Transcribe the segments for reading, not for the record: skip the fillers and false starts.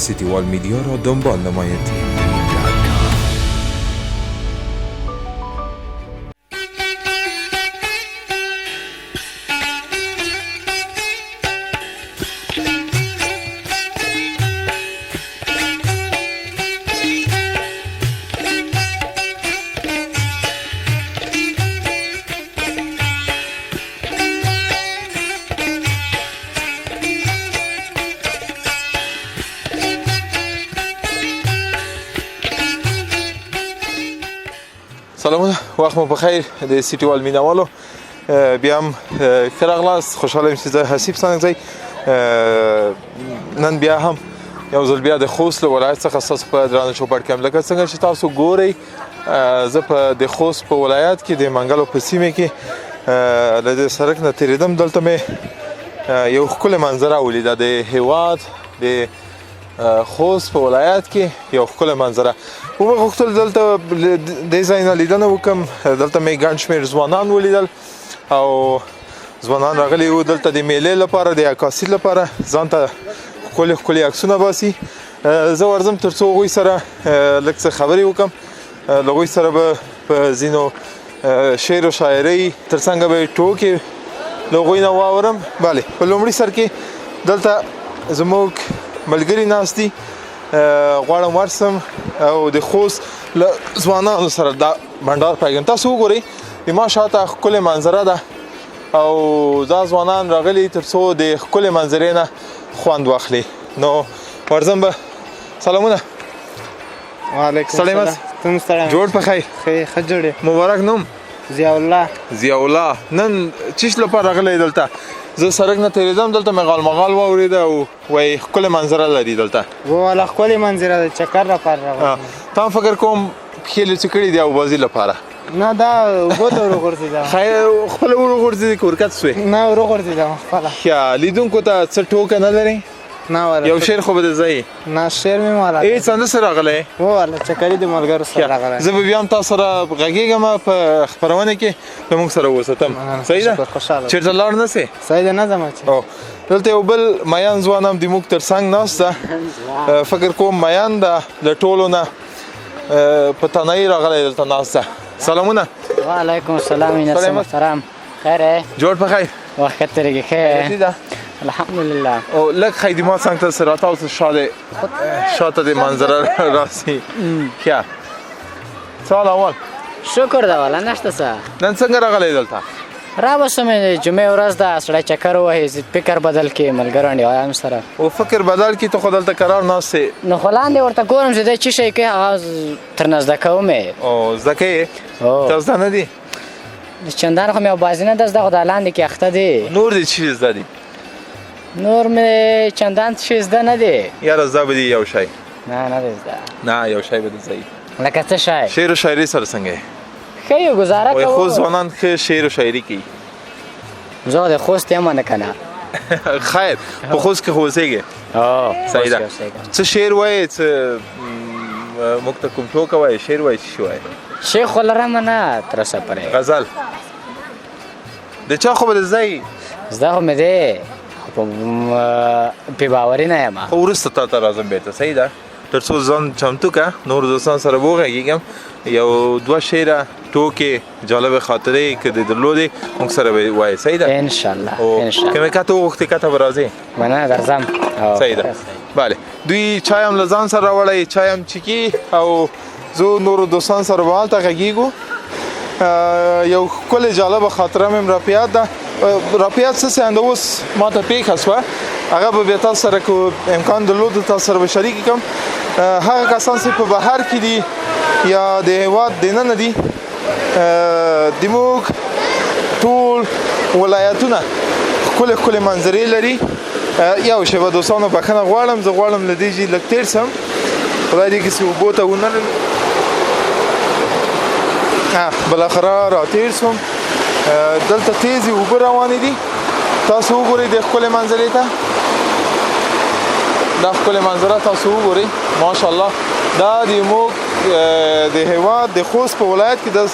سیتیوال میدیا را دنبال نمایید. سلامونه، وخت مو په خیر. د سیټي وال مینوالو بیا هم ښه راغلاست. خوشحاله یم چې زه حسیب ستانکزی نن بیا هم یو ځل بیا د خوست له ولایت څخه ستاسو په درانه چوپړ کې یم. لکه څنګه چې تاسو ګورئ، زه په د خوست په ولایت کې د منګلو په سیمه کې له دې سړک نه تېرېدم. دلته مې یو ښکلې منظره ولیده، د هیواد د خوست په ولایت کې یو ښکلې منظره. ومې غوښتل دلته دې ځای نه لیدنه وکړم. دلته مې ګڼ شمېر ځوانان ولیدل او ځوانان راغلي وو دلته د میلې لپاره، د عکاسي لپاره، ځان ته ښکلي ښکلي عکسونه باسي. زه ورځم تر څو هغوی سره لږ څه خبرې وکړم. له هغوی سره به په ځینو شعر او شاعرۍ ترڅنګه به یې ټوکې له هغوی نه واورم. بله، په لومړي سر کې دلته زموږ ملګري ناست دي. غواړم ورسم او د خوست له ځوانانو سره دا بنډار پیږم. تاسو وګورئ، د ما شاته ښکلې منظره ده او دا ځوانان راغلي تر څو د ښکلې منظرې نه خوند واخلي. نو ورځم به. سلامونه. وعلیکم ستړی السلام. مس. تم ستړی؟ جوړ په خیر؟ ښه ښه، جوړ یې. مبارک نوم؟ ضیاء الله. ضیاء الله، نن چیش لپاره راغلی دلته؟ زه سړک نه تېرېدم، دلته مې غالمغال واورېده او وایي ښکلې منظره لري دلته. والا، ښکلې منظره ده، چکر لپاره راغلی. تا هم فکر کوم پښې لوڅې کړې دي او بازي لپاره. نه، دا اوبو ته وروغورځېدم. خیر، خپله وروغورځېدې که ورکت سوې؟ نه، وروغورځېدم خپله. ښه، لیدونکو ته څه ټوکه نه لرې؟ نه والا. یو شعر خو به د ځای. نه، شعر مې والا. ای، څنګه سره راغلی؟ والا، چکري د ملګرو سره راغلی. زه به بیا هم تاسو سره غږېږم په خپرونه کې، له موږ سره اوسه. مننه، صحیح ده؟ شکر، خوشحاله. چېرته لاړ نه سې؟ صحیح ده، نه ځم چې. او دلته یو بل میان ځوان هم د موږ تر څنګ ناست ده. فکر کوم میان ده، له ټولو نه په تنهایي راغلی، دلته ناست ده. سلامونه. وعلیکم السلام. سلام. سلام محترم، خیر؟ جوړ په خیر؟ وخت تیریږي خیرتی خیر. ده؟ الحمدلله. او لږ خی د ما څنګ ته سره تاسو شاده شاته د منظره راسي. ښه، څه حال احوال؟ شکر ده والا، نشته څه. نن څنګه راغلی دلته؟ را بسم، جمعې ورځ ده، سړی چکر ووهي، فکر بدل کړي، ملګرو انډیوالانو سره. او فکر بدل کی، ته خو دلته قرار ناست یې. نو خو لاندې ورته ګورم چې دی څه شی کوي، هغه ترنه زده کوم یې. او زده کوې؟ او. ته زده نه دي؟ چندان خو مې یو بازي نه ده زده، خو دا لاندې کې اخته دی. نور دې څه زده دي؟ نور مې چندان څه شی زده نه دی. یاره، زده به دي یو شی. نه، نه دی زده. نه، یو شی به دې زده وي. لکه څه شی؟ شعر و شاعري سره څنګه یې؟ ښه یو، ګزاره وایي کوو. خو ځوانان ښه شعر و شاعري کوي. زه د خوست یم نه که نه؟ خیر، په خوست کې خو اوسېږې. او. صحیح ده. څه شعر وایې؟ څه موږ ته کوم ټوکه وایې، شعر وایې، څه شی وایې؟ شیخ خو لرم نه تر اوسه پورې. غزل د چا خو به د ځای؟ زده خو مې دی، خو په باوري نه یم. خو وروسته تا ته راځم بیرته، صحیح ده؟ تر څو ځان چمتو که، نور دوستان سره وغږېږم. یو دوه شعره، ټوکې، جالب خاطرې که دې درلودې، موږ سره به وایې، صحیح ده؟ ان شاء الله. او ان شاء که الله. مې کاته وغوښتې، کاته به راځې؟ مننه، درځم. او. صحیح ده. بله، دوی چای هم له ځان سره راوړی، چای هم چکي او زه نورو دوستان سره به هلته غږېږو. یو ښکلې جالبه خاطره مې هم را په یاد ده، را په یاد څه څه اوس ما ته پېښه سوه، هغه به بیا تاسو سره که امکان درلود تاسو سره به شریک کړم. هغه کسان چې په بهر کې دي یا د هیواد دننه دي، د موږ ټول ولایتونه ښکلې ښکلې منظرې لري. یو شېبه دوستانو، بښنه غواړم، زه غواړم له دې ځای لږ تېر سم، خدای دې کسې اوبو ته ونه. بالاخره را تېر سوم. دلته تیزې اوبه روانې دي. تاسو وګورئ د ښکلې منظرې ته، دا ښکلې منظره تاسو وګورئ، ماشاءالله. دا د موږ د هیواد د خوست په ولایت کې د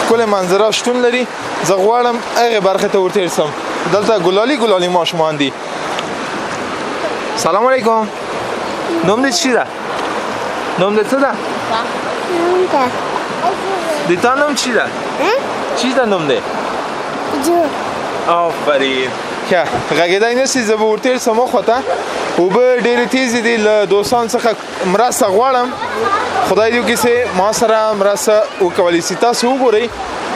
ښکلې منظره شتون لري. زه غواړم هغې برخې ته ورتېر سم، دلته ګلالي ګلالي ماشومان دي. سلام علیکم. نوم دې څه ده؟ نوم دې څه ده؟ د تا نوم څه ده؟ څه ده نوم دې؟ آفرین. ښه، غږېدای نه سي، زه به ورتېر سم وخوته. اوبه ډېرې تېزې دي، له دوستانو څخه مرسته غواړم، خدای دې وکړي چې ما سره مرسته وکولی سي. تاسو وګورئ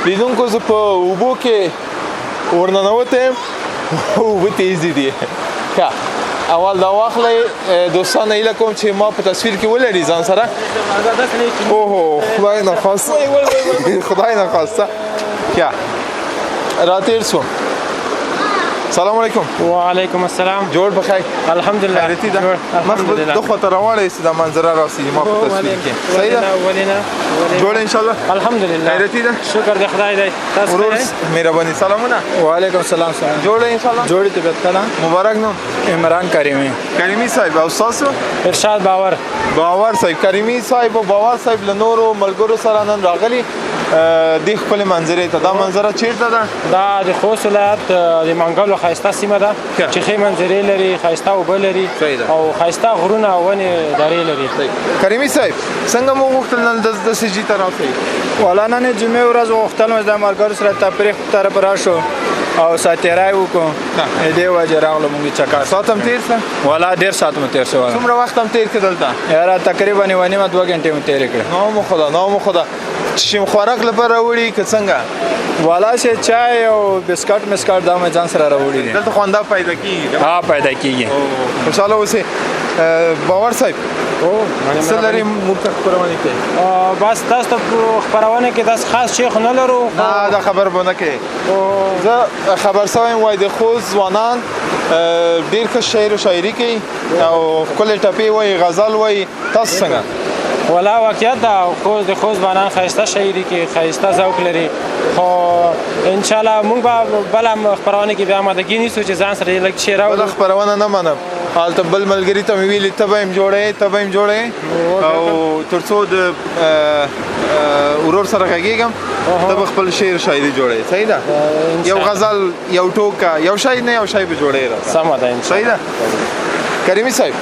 لیدونکو، زه په اوبو کې ورننوتی یم، اوبه تېزې دي. ښه، اول دا واخلئ دوستان، هیله کوم چې ما په تصویر کې ولري ځان سره. اوهو، خدای نخواسته، خدای نخواسته. ښه، راتېر سوم. سلام علیکم. وعلیکم السلام. جوړ بخیر؟ الحمدلله. خیرتی ده؟ مخ الحمدلله. د خو ته راوړی چې دا منظره راسي ما په تصویر کې. صحیح ده؟ ولینه جوړ ان شاء الله؟ الحمدلله. خیرتی ده؟ شکر د خدای دی. تاسو ورور مهرباني، سلامونه. وعلیکم السلام. سلام. جوړ ان شاء الله؟ جوړ، طبیعت کله؟ مبارک نوم؟ عمران کریمی. کریمی صاحب، او تاسو؟ ارشاد باور. باور صاحب. کریمی صاحب او باور صاحب له نورو ملګرو سره نن راغلي د خپل منظرې ته. دا منظره چیرته ده؟ دا د خوست ولایت د منګلو ښایسته سیمه ده چې ښې منظرې لري، ښایسته اوبه لري او ښایسته غرونه او ونې درې لري. کریمی صاحب، څنګه مو غوښتل نن د سجی ته راسئ؟ والا نن جمعې ورځ غوښتل مې د ملګرو سره تفریح طرف راشو او ساتیرای وکړو، دې وجه راغلو مونږ چکر. ساعت هم تېر سه؟ والا ډېر ساعت مو تېر سو. څومره وخت هم تېر کړ دلته؟ یاره تقریبا 1.5 2 غنټې مو تېرې کړې. نام خدا، نام خدا. شیم خوراک لپاره راوړي که څنګه؟ والا چې چای او بسکټ مسکټ دا مې ځان سره راوړي دي. دلته خو پیدا کیږي؟ ها، پیدا کیږي. خوشحاله اوسې. باور صاحب، څه لرې موږ ته خپرونې کې؟ بس تاسو ته خپرونه کې داسې خاص شی خو نه لرو. نه، دا خبر به نه کوې. زه خبر سوی یم، وایي د خوست ځوانان ډېر ښه شعر و شاعري کوي او ښکلې ټپې وایي، غزل وایي. تاسو څنګه؟ ولا واقعیت ده، خوست د خوست ځوانان ښایسته شاعري کوي، ښایسته ذوق لري، خو ان شاء الله موږ به بله خپرونه کې بیا آمادګي نیسو چې ځان سره یې لږ شی راوړو. بله خپرونه نه منم، هلته بل ملګري ته مې ویلي ته به یې جوړې، ته به یې جوړې، او تر څو د ورور سره غږېږم ته به خپل شعر شاعري جوړې. صحیح ده؟ یو غزل، یو ټوکه، یو شی نه یو شی به جوړې راته. سمه ده ان شاء صحیح ده؟ کریمی صاحب،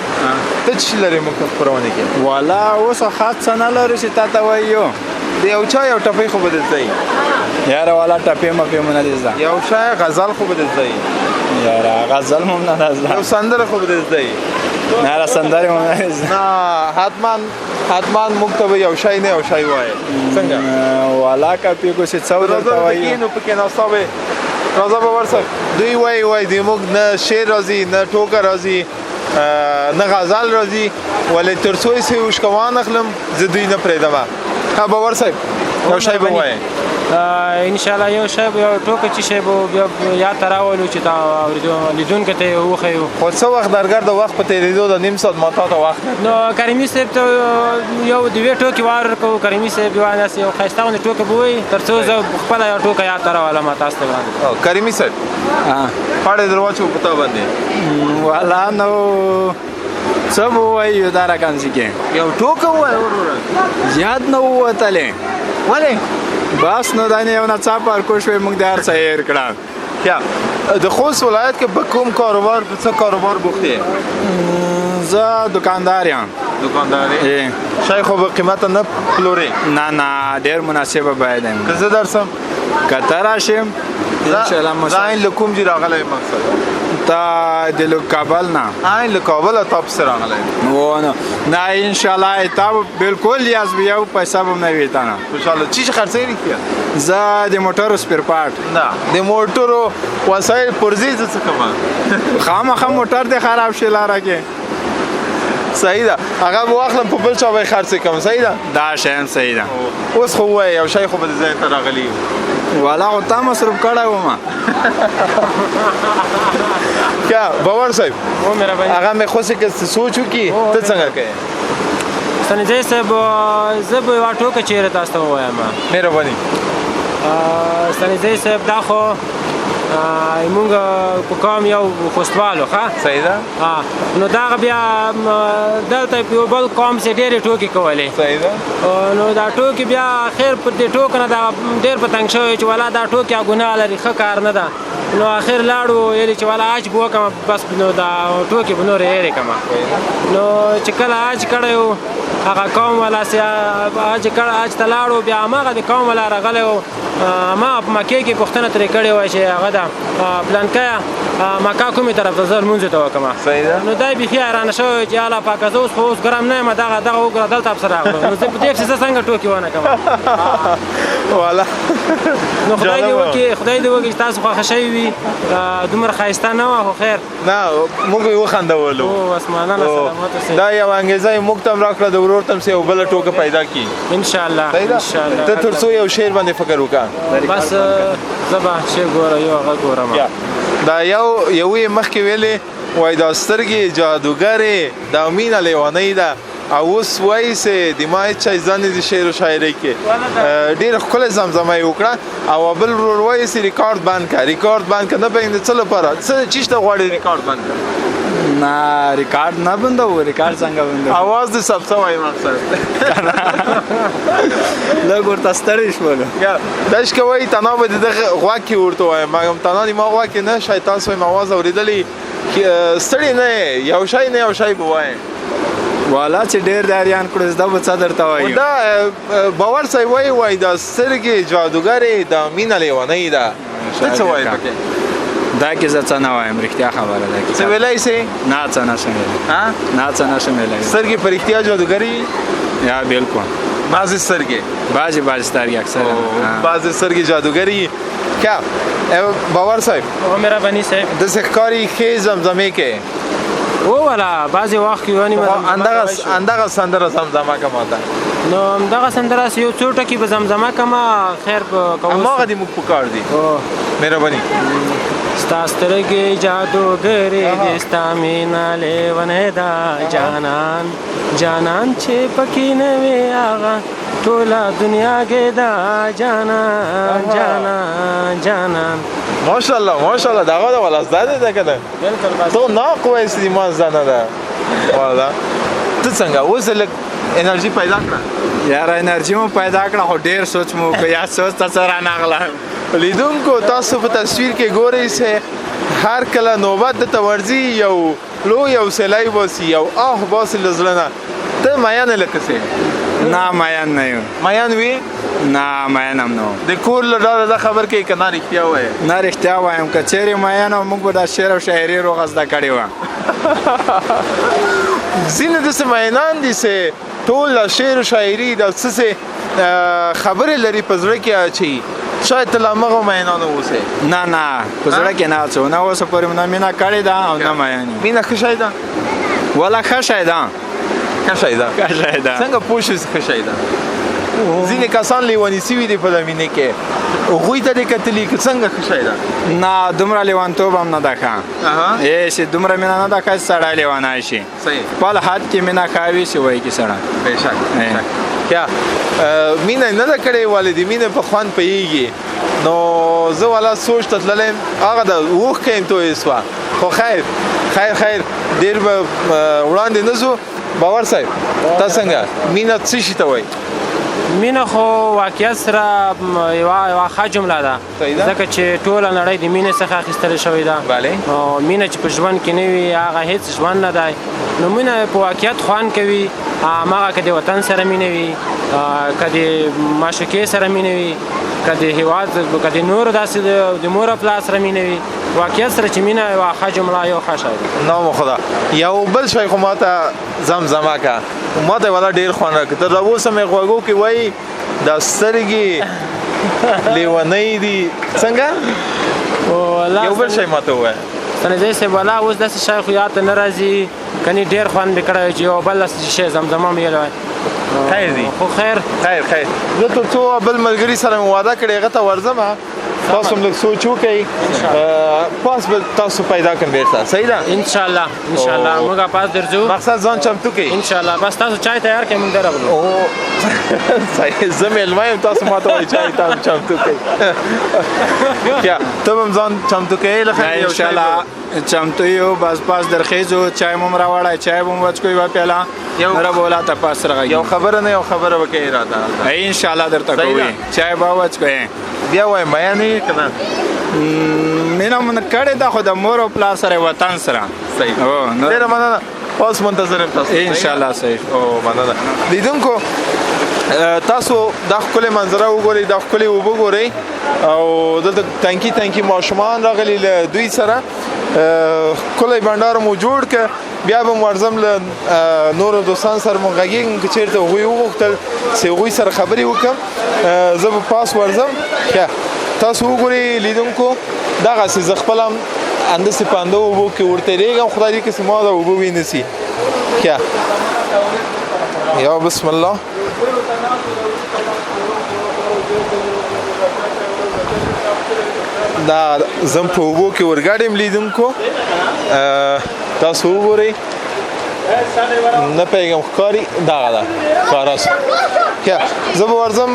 ته څه لرې موږ ته خپرونې کې؟ والا اوس خاص څه نه لرو چې تا ته وایو. د یو چا یو ټپۍ خو به درته وي. یاره والا ټپې مپې مو نه دي زده. یو شی غزل خو به درته وي. یاره غزل مو نه ده زده. یو سندره خو به درته وي. نه، سندرې مو نه دي زده. نه، حتما حتما موږ ته به یو شی نه یو شی وایې. څنګه؟ والا که پیګو چې څه درته وایو. کښېنو پکې ناستا به. راځه باور صاحب، دوی وایي وایي د موږ نه شعر راځي، نه ټوکه راځي، نه غزل راځي، ولې تر څو یې اوښکه وانخلم زه دوی نه پرېږدم. ها باور صاحب، یو شی به ووایې. ان شاء الله یو شی به، یو ټوکه چې شی به بیا یاد ته راولو چې تا اورېدو لیدونکو ته یې وښیو. خو څه وخت درګر د وخت په تېرېدو د نیم ساعت ما تا ته وخت درکړ. نو کریمي صاحب ته یو دوې ټوکې ورکړو. کریمي صاحب یوه داسې یو ښایسته غوندې ټوکه به ووایي تر څو زه خپله یوه ټوکه یاد ته راولم تاسو ته وړاندې. کریمي صاحب، پاړې در واچو په تا باندې. والا نو څه به ووایو دا رقم ځي کې؟ یو ټوکه ووایه وروره. یاد نه ووتلې. ولې؟ بس نو دا یو ناڅاپه ورکو شوې، موږ د هر څه هېر کړه. یا د خوست ولایت کې په کوم کاروبار، په څه کاروبار بوخت یې؟ زه دکاندار یم. دکاندار یې؟ شی خو به قیمته نه پلورې؟ نه نه، ډېر مناسبه بیه دی. که زه درسم؟ که ته راشې انشاءالله. زه عین له کوم ځای راغلی یم مقصد؟ تا د له کابل نه. عین له کابله تا پسې راغلی یم. و نه ان شاء الله تا بالکل یاز به یو پیسه به نه وي تا نه. خوشحاله. چی چې خرڅوې رښتیا؟ زه د موټرو spare part. نه، د موټرو وسایل پرزې زه څه کوم؟ خامخا موټر دې خراب شي لاره کې. صحیح ده، هغه به واخلم په بل چا به یې خرڅ کړم. صحیح ده؟ دا شی هم صحیح ده. اوس خو ووایه یو شی خو به دې ځای ته راغلي. والا خو تا مصروف کړی وم. کیا باور صاحب، مهرباني. هغه مې خوسې که څه سوچ وکړي ته څنګه کوې؟ ستانکزی صاحب، زه به یوه ټوکه چېرې تاسو ته ووایم. مهرباني. ستانکزی صاحب، دا خو موږ په قوم یو خوستوالو، ښه؟ صحیح ده. نو دغه بیا دلته په یو بل قوم سره ډېرې ټوکې کولې. صحیح ده. نو دا ټوکې بیا خیر پر دې ټوکو نه دا ډېر په تنګ شوی چې والا دا ټوکې ګناه لري، ښه کار نه ده. نو اخر لاړو یلی چې والا اج بو کما بس نو دا ټوکې به نور یې کما. نو چې کله اج کړی هغه قوم والا سي اج کړه اج ته لاړو، بیا هماغه د قوم والا راغلی و، ما په مکې کې پوښتنه ترې کړې وه چې هغه ده پلانکیه مکه کومې طرف ته زه لمونځ ته وکړم. نو دی بیخي حیرانه شوی چې الله پاکه زه اوس خو اوس ګرم نه یم، دغه دغه وګوره دلته افسر راغلو، نو زه په دې پسې زه څنګه ټوکې ونه کړم. والا نو خدای دې وکړي، خدای دې وکړي چې تاسو خوښه شوي وي. دومره ښایسته نه وه خو خیر. نه موږ یې وخندولو. بس مننه، سلامت اوسئ. دا یو انګېزه یې موږ ته هم راکړه، د ورور ته هم یو بله ټوکه پیدا کړي ان شاء الله. ان شاء الله. ته تر څو یو شعر باندې فکر وکړه. بس زه به شعر ګوره یو هغه ګورم. دا یو یو یې مخکې ویلې وایي دا سترګې جادوګرې دا مینه لیونۍ ده، او اوس وایي چې د ما هېڅ چا ځان نه دي شعر و شاعرۍ کې. ډېره ښکلې زمزمه یې وکړه. او بل ورور وایي چې ریکارډ بند کړه، ریکارډ بند کړه. نه پوهېږم د څه لپاره، څه چیش ته غواړي ریکارډ بند کړه؟ نه ریکارډ نه بندو، ریکارډ څنګه بندو؟ اواز دې ثبت شوی مقصد. لږ ورته ستړي شولو. داسې که وایي تنا به د دغه غوږ کې ورته وایم، مګم تنا دې ما غوږ کې نه شی، تاسو یې اواز اورېدلی، ستړي نه یې، یو شی نه یو شی به وایم. والا چې ډېر داریان کړو زده به څه درته وایو. دا باور صاحب وایي وایي دا سترګې جادوګرې دا مینه لیونۍ ده. ته څه وایې پکې؟ دا کې زه څه نه وایم، رښتیا خبره ده. څه ویلی سې؟ نه څه نه شم ویلی. نه څه نه شم ویلی. سترګې په رښتیا جادوګرې؟ یا بالکل. بعضې سترګې؟ بعضې بعضې سترګې اکثره. بعضې سترګې جادوګرې. که باور صاحب. مهرباني صاحب. داسې ښکاري ښې زمزمې کې. ولا بعضې وخت کې ونی همدغه سندره زمزمه که ماته. نو همدغه سندره یو څو ټکي به زمزمه کړم، خیر به کوو. هماغه دې موږ په کار دي. مهرباني. ستا سترګې جادوګرې دي، ستا مینه لیونۍ ده، جانان جانان چې پکې نه وي هغه ټوله دنیا کې ده، جانان جانان جانان. ماشاءالله ماشاءالله، دغه د ولا زده ده که نه؟ بالکل. بس ته نه کوی چې ما زده نه ده. والا ته څنګه اوس لږ انرژي پیدا کړه؟ یاره انرژي مو پیدا کړه، خو ډېر سوچ مو وکړ، یا سوچ ته څه رانغله. لیدونکو تاسو په تصویر کې ګورئ چې هر کله نوبت درته ورځي یو لوی یو سیلۍ باسي، یو آه باسي له زړه نه. ته میان یې لکه څه؟ نه میان نه یو. میان وي؟ نه میان هم نه وم. د کور له ډاره دا خبر کوي که نه رښتیا وایې؟ نه رښتیا وایم، که چېرې میان وم موږ به دا شعر او شاعري روغه زده کړې وه. ځینې داسې مینان دي چې ټول دا شعر و شاعري دا څه څه خبرې لري په زړه کې اچوي، شاید ته له همغو مینانو اوسې. نه نه په زړه کې نه اچوو، نه اوسه پورې نه مینه کړې ده او نه میان یم. مینه ښه شی ده؟ والا ښه شی ده. ښه شی ده. ښه شی ده. څنګه پوه شې چې ښه شی ده؟ ځینې کسان لیوني سوي دي په دا مینه کې، هغوی ته دې کتلي که څنګه ښه شی ده؟ نه دومره لیونتوب هم نه ده ښه. چې دومره مینه نه ده ښه چې سړی لیونی شي. خپل حد کې مینه ښه وي چې وایي کې سړی. بېشک. کیا مینه نه ده کړې ولې د مینې په خوند پوهېږي. نو زه والا سوچ ته تللی یم، هغه د اوښکه یم تویې سوه، خو خیر خیر خیر ډېر به وړاندې نه ځو. باور صاحب تا څنګه مینه څه شي ته وایي؟ مینه خو واقعیت سره یوه ښه جمله ده، ځکه چې ټوله نړۍ د مینې څخه اخیستل شوې ده. او مینه چې په ژوند کې نه وي هغه هیڅ ژوند نه دی. نو مینه په واقعیت خوند کوي، هماغه که د وطن سره مینه وي، که د معشوقې سره مینه وي، که د هیواد، که د نورو داسې د مور او پلار سره مینه وي، واقعیت سره چې مینه یوه ښه جمله یو ښه شی دی. نام خدا یو بل شی خو ماته زمزمه که، ماته والا ډېر خوند راکړ. تر اوسه مې غوږو کې وایي دا سترګې لیونۍ دي. څنګه؟ یو بل شی ماته ووایه. ستانکزی صاحب والا اوس داسې شی خو یاد ته نه راځي، کني ډېر خوند مې کړی چې یو بل داسې شی زمزمه مې ویلی وای. خیر دی. خو خیر. خیر خیر. زه تر څو بل ملګري سره مې وعده کړې هغه ته ورځم، تاسو هم لږ سوچ وکړئ، پاس به تاسو پیدا کړم بیرته. صحیح ده؟ ان شاء الله ان شاء الله موږ پاس درځو. مقصد ځان چمتو کړئ. ان شاء الله. بس تاسو چای تیار کړئ موږ درغلو. صحیح، زه مېلمه یم، تاسو ماته وایئ چای تاسو چمتو کړئ. کیا ته به هم ځان چمتو کوې؟ له خیره یو ان شاء الله چمتو یو، بس پاس درخیزو، چای مو راوړی، چای به مو وڅکو یوه پیاله، نوره به ولا ته پاس راغی. یو خبره نه یو خبره به کوې راته. ان شاء الله درته کوي، چای به وڅکوې. بیا وایي میا نه یې که نه؟ مینه مونږ کړې ده خو د مور او پلار سره، وطن سره. صحیح. او نو ډیره مننه، اوس منتظر یم تاسو. ان شاء الله صحیح. او مننه لیدونکو، تاسو دا ښکلې منظره وګورئ، دا ښکلې اوبه ګورئ، او دلته تنکي تنکي ماشومان راغلي، له دوی سره ښکلی بنډار مو جوړ که. بیا به مو ورځم له نورو دوستانو سره مو غږېږم، که چېرته هغوی وغوښتل چې هغوی سره خبرې وکړم، زه به پاس ورځم. ښه، تاسو وګورئ لیدونکو، دغسې زه خپل هم همداسې په همدغو اوبو کې ورتېرېږم، خدای دې کړي چې ما دا اوبه وینسي. ښه، یا بسم الله. دا زم په اوبو کې ورګډ یم لیدونکو، تاسو وګورئ، نه پوهېږم ښکاري دغه ده ښکاره سو. ښه، زه به ورځم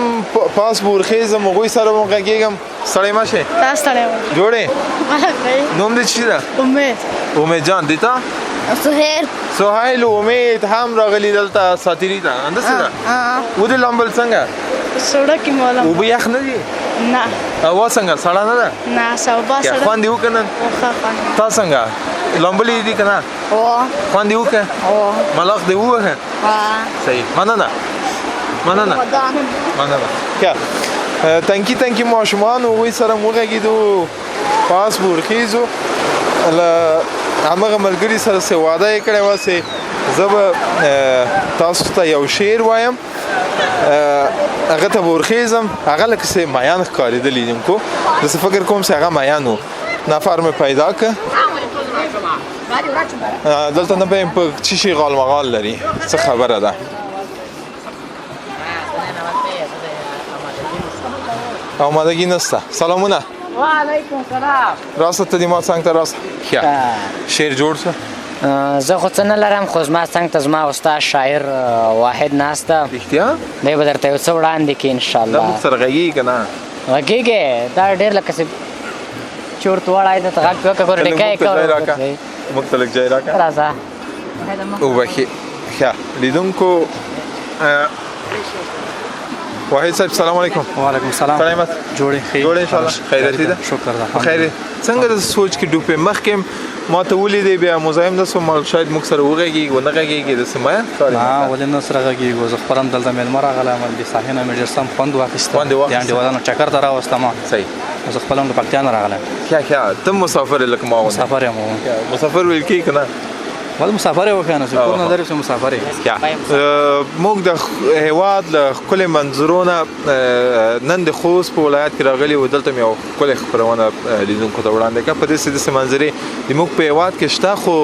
پاس به ورخېږم، هغوی سره به غږېږم. ستړی مه شئ. تاسو ستړی وم. جوړ یې؟ نوم دې څه ده؟ امید. امید جان، دی تا؟ سهیل. سهیل او امید هم راغلي دلته ساتیري ته، همداسې ده؟ ودې لامبل څنګه؟ سړه کې مو لامبل. اوبه یخ نه دي؟ نه. هوا څنګه سړه نه ده؟ نه، سبا سړه. خوند یې وکړ نن؟ ښه خوند. تا څنګه لامبلې دي که نه؟ خوند یې وکړ؟ ملاق دې ووهه؟ صحیح، مننه مننه مننه. ښه، تنکي تنکي ماشومان هغوی سره مو وغږېدو، پاس به ورخېزو، له همغه ملګري سره څه وعده یې کړې وه چې زه به تاسو ته یو شعر وایم، هغه ته به ورخېزم. هغه لکه څه میان ښکارېده لیدونکو، زه فکر کوم چې هغه میان و. نفر مې پیدا که دلته، نه پوهېږم په څه شي غالمغال لري، څه خبره ده. آمادگی نسته. سلامونه. وعلیکم سلام. راسه ته دې ما څنګ ته راسه. ښه، شعر جوړ شه. زه خو څه نه لرم، خو زما څنګ ته زما استاد شاعر واحد ناست ده. رښتیا؟ دی به درته یو څه وړاندې کړي ان شاء دا الله. موږ سره غږېږي که نه؟ غږېږي، دا ډېر لکه چې چورت وړی دی، ته غږ پرې وکړه، ګوره ډیکه یې کوه. موږ ته لږ ځای راکړه. راځه. وبخښي. ښه لیدونکو، واحد صاحب سلام علیکم. وعلیکم سلام. سلامت جوړې؟ ښه جوړې ان شاء الله. خیرتی ده؟ شکر ده. خیر. څنګه د سوچ کې ډوبې؟ مخکې ما ته ولیدې، بیا مزاحم نه سوم، شاید موږ سره وغږېږي ونه غږېږي، داسې مه نه ولې نه سره غږېږو. زه خپل هم دلته مېلمه راغلی یم، د ساحې نه مې ډېر سم خوند واخیسته، خوند یې واخیسته، د انډیوالانو چکر ته راوستم. صحیح. زه خپل هم له پکتیا نه راغلی یم. ښه ښه، ته مسافر یې لکه ما غوندې؟ مسافر یم. مسافر ویل کېږي که نه؟ ول مسافر یې وکړه، چې کور نه لري چې مسافر یې. موږ د هیواد له ښکلې منظرو نه نن د خوست په ولایت کې راغلي وو. دلته مې یو ښکلې خپرونه لیدونکو ته وړاندې کړه. په داسې داسې منظرې د موږ په هیواد کې شته، خو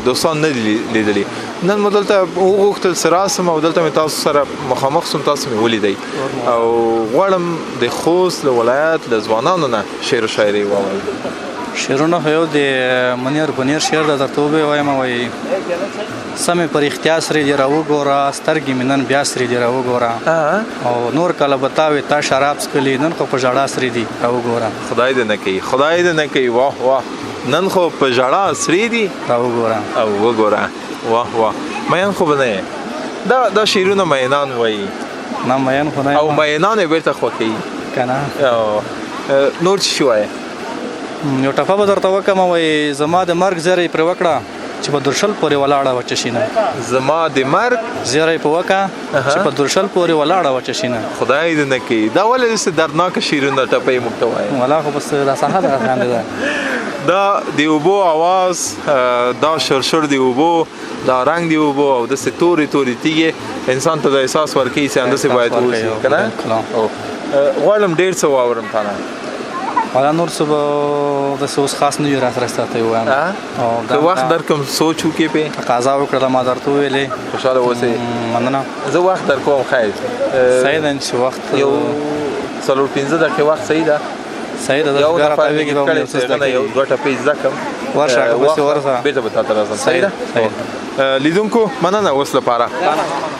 دوستان نه دي لیدلي. نن مو دلته وغوښتل چې راسم او دلته مې تاسو سره مخامخ سوم، تاسو مې ولیدئ، او غواړم د خوست له ولایت له ځوانانو نه شعر و شاعري واورم. شعرونه خو یو د منیر بنیر شعر ده، درته وبه وایم. وایي سمې په رښتیا سرې دي راوګوره، سترګې مې نن بیا سرې دي راوګوره، او نور کله به تا وې تا شراب څکلي، نن خو په ژړا سرې دي راوګوره. خدای دې نه کوي، خدای دې نه کوي. واه واه، نن خو په ژړا سرې دي راوګوره او وګوره. واه واه، میان خو به نه یې. دا شعرونه مینان وایي. نه، میان خو نه او مینان یې بېرته خوښوي که نه؟ نور څه شي وایې؟ یو ټپه به درته وکړم. وایي زما د مرګ زیری پرې وکړه چې په درشل پورې ولاړه وچه شینه. زما د مرګ زیری په وکړه چې په درشل پورې ولاړه وچه شینه. خدای دې نه کوي، دا ولې داسې دردناکه شعرونه ټپه یې موږ ته وایې؟ ولا خو بس دا ساحه ده باندې ده. دا د اوبو اواز، دا شرشر د اوبو، دا رنګ د اوبو، او داسې تورې تورې تیږې انسان ته دا احساس ورکوي چې همداسې باید واوسي که نه؟ غواړم ډېر څه واورم تا نه. والا نور څه به داسې اوس خاص نه وي راسره ستاته ووایم. که وخت درکم سوچ وکړې، پې تقاضا وکړله، ما درته وویلې. خوشحاله اوسې. مننه. زه وخت درکوم. خیر، صحیح ده چې وخت یو 4-5 دقیقې وخت صحیح ده. صحیح ده. یو نفر مې کړی چې هغه نه یو دوه ټپې زده کړم. ورشه هغه پسې ورشه، بېرته به تا ته راځم. صحیح ده. لیدونکو مننه اوس لپاره،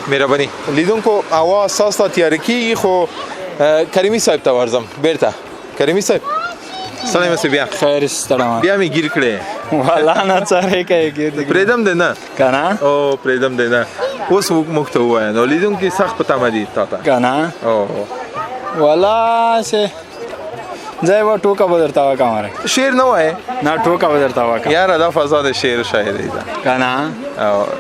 مهرباني. لیدونکو هوا ساسته تیاره کېږي، خو کریمي صاحب ته ورځم بېرته. کریمي صاحب سلام سی. بیا خیر ستړم. بیا مې ګیر کړې. والا نه څارې کوي ګیر دې پرېدم دی نه که نه؟ او پرېدم دی نه. اوس موږ ته ووایه نو، لیدونکي سخت په تمه دي تا ته که نه؟ او والا چې زه یوه ټوکه به درته وکړم هلکه. شعر نه وایې؟ نه، ټوکه به درته وکړم. یاره دا فضا د شعر شاعرۍ ده که نه؟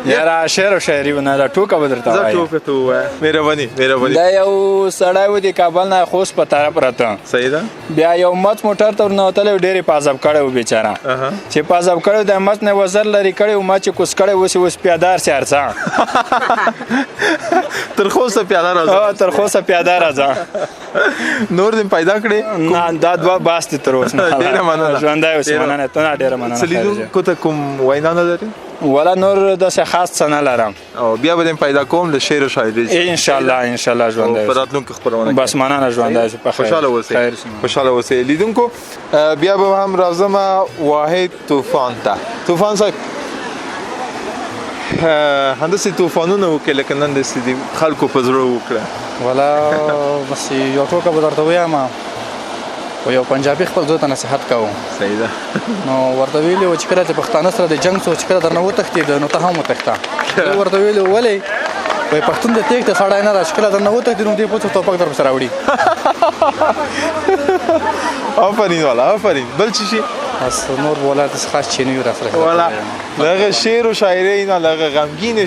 یاره شعر او شاعري به نه ده، ټوکه به درته زه وایم. ټوکه ته ووایه. مهرباني مهرباني. دا یو سړی و د کابل نه خوست په طرف راته. صحیح ده. بیا یو مچ موټر ته ورننوتلی و، ډېر یې په عذاب کړی و بیچاره. چې په عذاب کړی و، د مچ نه وزر لرې کړی و، مچ یې کوز کړی، اوس یې اوس پیاده رسي هر څه. تر خوسته پیاده راځه. تر خوسته پیاده راځه. نور دې پیدا کړې؟ نه، دا دوه باس دي تر اوسه. ډېره مننه. ژوندی اوسې. مننه، ته نه ډېره مننه. څه لیدونکو ته کوم وینا نه لرې؟ ولا نور داسې خاص څه نه لرم. او بیا به دې پیدا کوم له شعر او شاعرۍ. ان شاء الله ان شاء الله. ژوندی په راتلونکي خپرونه. بس مننه، ژوندی اوسې. په خیر. خوشحاله اوسې. خوشحاله اوسې. لیدونکو بیا به هم راځم واحد طوفان ته. طوفان صاحب همداسې طوفانونه وکړې لکه نن داسې د خلکو په زړه وکړه. ولا بس یو ټوکه به درته ووایم. و یو پنجابي خپل زوی ته نصیحت کاوه. صحیح ده. نو ورته ویلي و چې کله چې پښتانه سره د جنګ سو، چې کله درنه وتښتېده نو ته هم وتښته. دوی ورته ویلي ولې؟ وایي پښتون د تېښتې سړی نه ده، چې کله درنه وتښتي نو دې پوڅ توپک در پسې راوړي. آفرین والا آفرین. بل څه شي؟ بس نور ولا داسې خاص چې نه وي راسره. والا له هغه شعر او شاعرۍ نه، له هغه غمګینې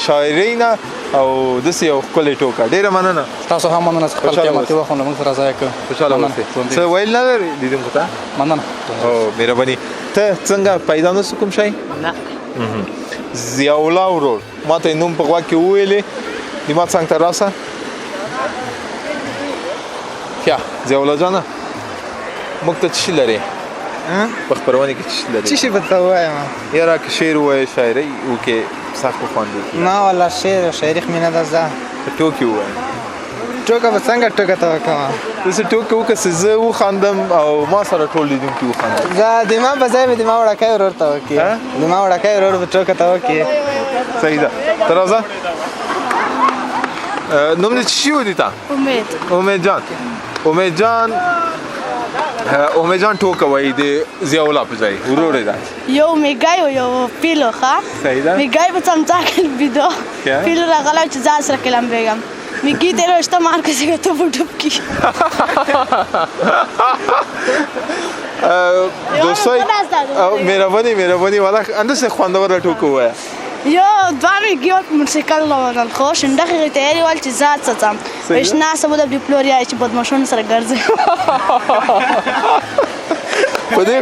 شاعرۍ نه او داسې یو ښکلې ټوکه. ډېره مننه. تاسو هم مننه چې خپل قیمتي وخت مو له موږ سره ضایع کړ. خوشحاله اوسې. څه ویل نه لرې لیدونکو ته؟ مننه. او مهرباني. ته څنګه پیدا نه سو کوم شی؟ نه. ضیاءالله ورور ما ته یې نوم په غوږ کې وویلې، د ما څنګ ته راسه. ښه ضیاءالله جانه، موږ ته څه شي لرې؟ په خپرونې کې څه شي لرې؟ څه شي به ته ووایم؟ یاره که شعر ووایې شاعرۍ وکړې سخت به خوند وکړي. نه والله شعر او شاعري خو مې نه ده زده. ټوکې ووایه. ټوکه به څنګه ټوکه ته وکړم؟ داسې ټوکه وکړه چې زه وخاندم او ما سره ټول لیدونکي وخاندل. زه د ما په ځای به د ما وړکی ورور ته وکړي. د ما وړکی ورور به ټوکه ته وکړي. صحیح ده. ته راځه. نوم دې څه شي و دي تا؟ امید. امید جان. امید جان امید جان ټوکه وایي د ضیاءالله په ځای ورور یې ده. یو میږی و یو پیل و. ښه صحیح ده. میږی په څمڅه کې بیده، پیل راغلی چې ځان سره کې لمبېږم. میږي ته یې شته مار کسې ته په ډوب کي. دوستای مهرباني مهرباني. والا همداسې خوندوره ټوکه ووایه. یو دوه میږي ول په موټرسایکل روانل، خو شینډخې یې ته ویلي ول چې ځه څه ځم. وایي شنه سبا د پلور یا چې بدماشانو سره ګرځي. په دې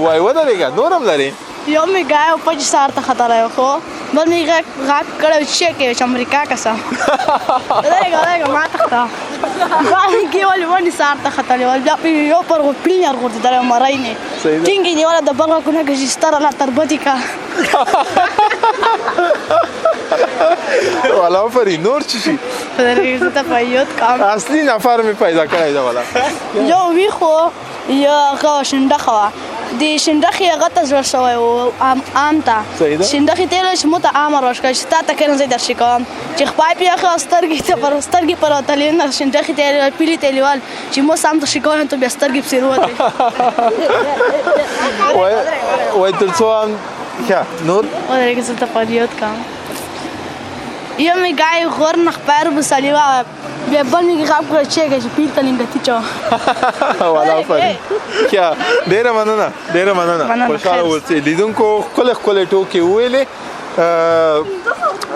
وای ودرېږه. نور هم لرې؟ یو میږی و پچ سهار ته ختلی و، خو بل مې غږ کړی و چې څه کوې چې امریکا کسه. ودرېږه ودرېږه ما تښته. دوه میږي ول ونې سهار ته ختلی ول، بیا پرې یو پر پیل نه ورغورځېدلی و، مرۍ نه ټینګ یې نیولی، د بل غوږونه کښې ستره لا تر بدې که. والا آفرین. نور څه شي؟ ودرېږه زه ته په یاد کوم. اصلي نفر مې پیدا کړی دی والا. یو ویښ و، یو هغه شینډخه وه. د شینډخې هغه ته زړه شوی و عام ته. شینډخې ته یې چې مو ته عام ورکړه چې تا ته کښېنه زه یې درشي کوم. چې خپای پې ایښی وه، سترګې ته پر سترګې پر وتلې نه، شینډخې ته یې پیلې ته یې لیول چې مو سم ته شي کوم ته بیا سترګې پسې وروتې. وای تر څو هم ښه. نور؟ ودرېږه زه ته فریاد کوم. یو میږی غور نه خپای ربوسلي وه، بیا بل میږي غږ کړ چې چې پیل ته لنګتي چو. والا آفرین. ښه ډېره مننه ډېره مننه. خوشحاله اوسئ. لیدونکو ښکلې ښکلې ټوکې وویلې.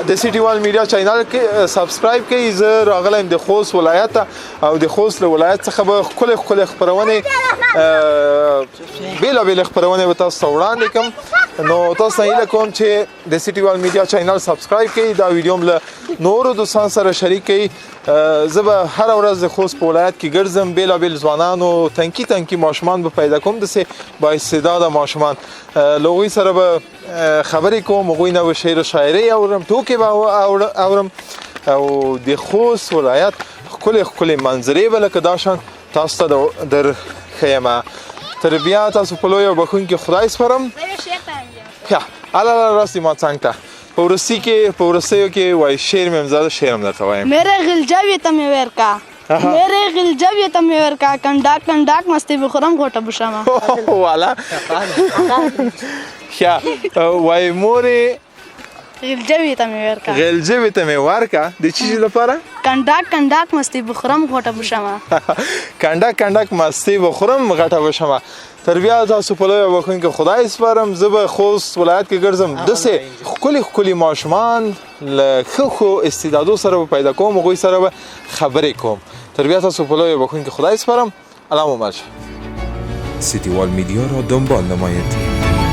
د سیټي وال میډیا چینل کې سبسکرایب کړئ. زه راغلی یم د خوست ولایت ته او د خوست له ولایت څخه به ښکلې ښکلې خپرونې بېلابېلې خپرونې به تاسو ته وړاندې کړم. نو تاسو ته هیله کوم چې د سیټي وال میډیا چینل سبسکرایب کړئ، دا ویډیو هم له نورو دوستانو سره شریک کړئ. زه به هره ورځ د خوست په ولایت کې ګرځم، بېلابېل ځوانانو تنکي تنکي ماشومان به پیدا کوم، داسې با استعداده ماشومان، له هغوی سره به خبرې کوم، هغوی نه به شعر و شاعرۍ اورم، ټوکې به اورم او د خوست ولایت ښکلې ښکلې منظرې به لکه دا شان تاسو ته در ښیم. تر بیا تاسو په لوی او بښونکي خدای سپارم. ښه هله راسئ ما څنګ ته. په وروستي کې په وروستیو کې وایي شعر مې هم زده، شعر هم درته وایم. میرے غلجوی ته مې ورکا، میرے غلجوی ته مې ورکا، کنډاک کنډاک مستې به خورم غوټه بشمه. والا ښه وایي مورې غلجوی ته مې ورکا. غلجوی ته مې ورکا د څه شي لپاره؟ کنډک کنډک مستي بخورم غوټه بشمه. کنډک کنډک مستي بخورم غټه بشمه. تر بیا تاسو په لویه بښونکي خدای سپارم. زه به خوست ولایت کې ګرځم، داسې ښکلي ښکلي ماشومان له ښه ښو استعدادو سره به پیدا کوم، هغوی سره به خبرې کوم. تر بیا تاسو په لویه بښونکي خدای سپارم. الله مو مل شه. سیتیوال میدیا را دنبال نمایید.